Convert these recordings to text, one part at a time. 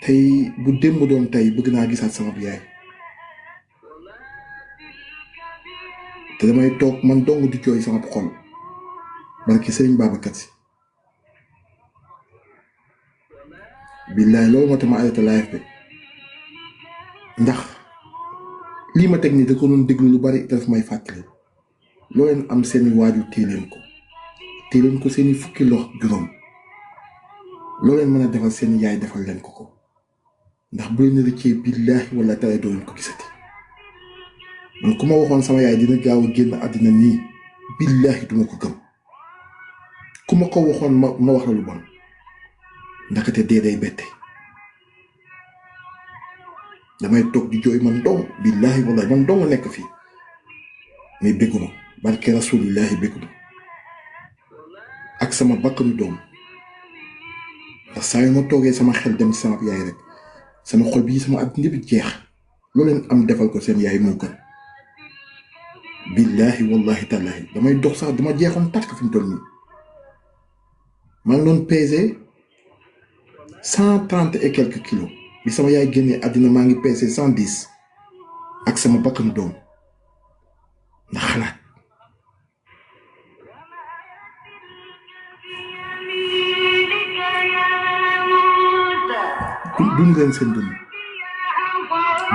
tey bu démb doon tey bëgg naa gisaat sama yaay te damay toog man dong di jooy sama xol barki Sëriñ Babacar Si billaay loolu moo tax ma arrêté live bi ndax lii ma teg nii da ko doon déglu lu bari te daf may fàttali loo leen am seeni waajur téye leen ko seeni fukki lox juróom loo leen mën a defal seeni yaay defal leen ko ndax bu leen rëccee billaahi wala tare doo leen ko gisati man ku ma waxoon sama yaay dina gaaw a génn àddina nii billaahi duma ko gëm ku ma ko waxoon ma wax la lu bon ndaxte dee day bette damay toog di jooy man dong billaahi wala man dong nekk fii mais bégguma barke rasulillahi bégguma ak sama bakkanu doom ndax saa yu ma toogee sama xel dem ci sama yaay rek sama xol bii sama àddina bi jeex loo leen am defal ko seen yaay moo gën billaahi wallahi tallaahi damay dox sax dama jeexoon tàkk fi mu toll nii maa ngi doon pesé 130 et quelques kilos bi sama yaay génnee àddina maa ngi pesé 110 ak sama bakkanu doom ndax xalaat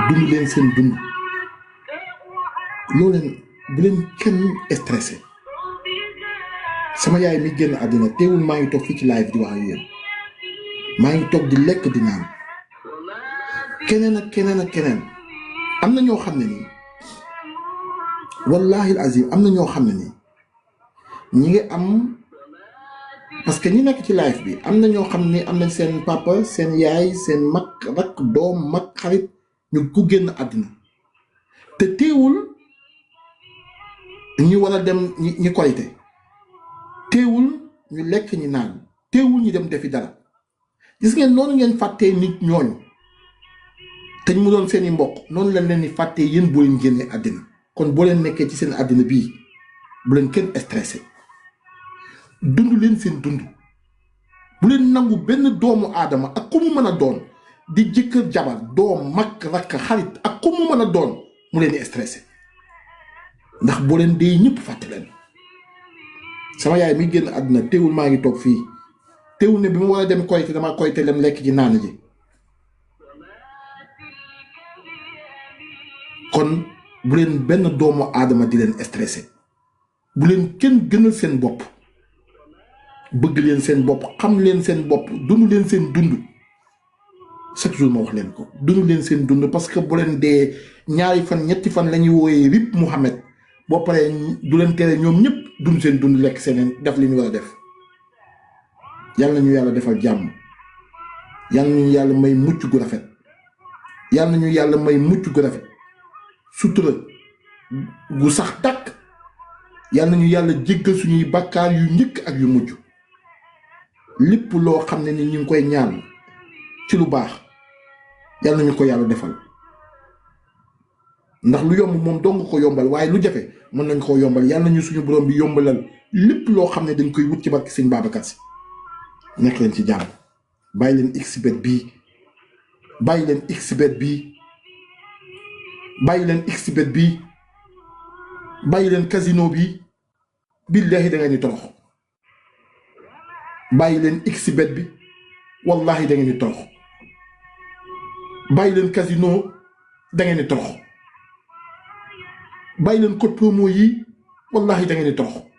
dund leen seen dund loolu leen bu leen kenn stressé sama yaay mi génn àddina teewul maa ngi toog fii ci live di wax ak yéen maa ngi toog di lekk di naan keneen ak keneen am na ñoo xam ne nii wallahi azim am na ñoo xam ne nii ñi ngi am parce que ñi nekk ci live bi am na ñoo xam ne am nañ seen papa seen yaay seen mag rakk doom mag xarit ñu ku génn àddina te teewul ñu war a dem ñi korite teewul ñu lekk ñi naan teewul ñu dem defi dara gis ngeen noonu ngeen fàttee nit ñooñu te ñu mu doon seeni mbokk noonu lañ leen di fàttee yéen boo leen génnee àddina kon boo leen nekkee ci seen àddina bii bu leen kenn stressé dund leen seen dund bu leen nangu benn doomu aadama ak ku mu mën a doon di jëkkër jabar doom mag rakk xarit ak ku mu mën a doon mu leen di stressé ndax boo leen dee ñëpp fàtte leen sama yaay mi génn àddina teewul maa ngi toog fii teewul ne bi ma war a dem koyte dama koyte leen lekk ji naan ji kon bu leen benn doomu aadama di leen stressé bu leen kenn gënal seen bopp bëgg leen seen bopp xam leen seen bopp dund leen seen dund chaque jour ma wax leen ko dund leen seen dund parce que bu leen dee ñaari fan ñetti fan la ñuy wooyee rip Muhammad boo paree du leen tere ñoom ñëpp dund seen dund lekk seeneen def li ñu war a def yàlla nañu yàlla defal jàmm yàlla nañu yàlla may mucc gu rafet yàlla nañu yàlla may mucc gu rafet sutura gu sax tàkk yàlla nañu yàlla jéggal suñuy bàkkaar yu njëkk ak yu mujj lépp loo xam ne ni ñu ngi koy ñaan ci lu baax yàlla nañu ko yàlla defal ndax lu yomb moom dong ko yombal waaye lu jafe mën nañ koo yombal yàlla nañu suñu borom bi yombalal lépp loo xam ne dañ koy wut ci barke Sëñ Babacar Si nekk leen ci jàmm bàyyi leen xbet bii bàyyi leen xbet bii bàyyi leen xbet bii bàyyi leen casino bi billahi da ngeen di torox bàyyi leen xbet bi wallahi da ngeen di torox bàyyi leen casino da ngeen di torox bàyyi leen code promo yi wallahi da ngeen di torox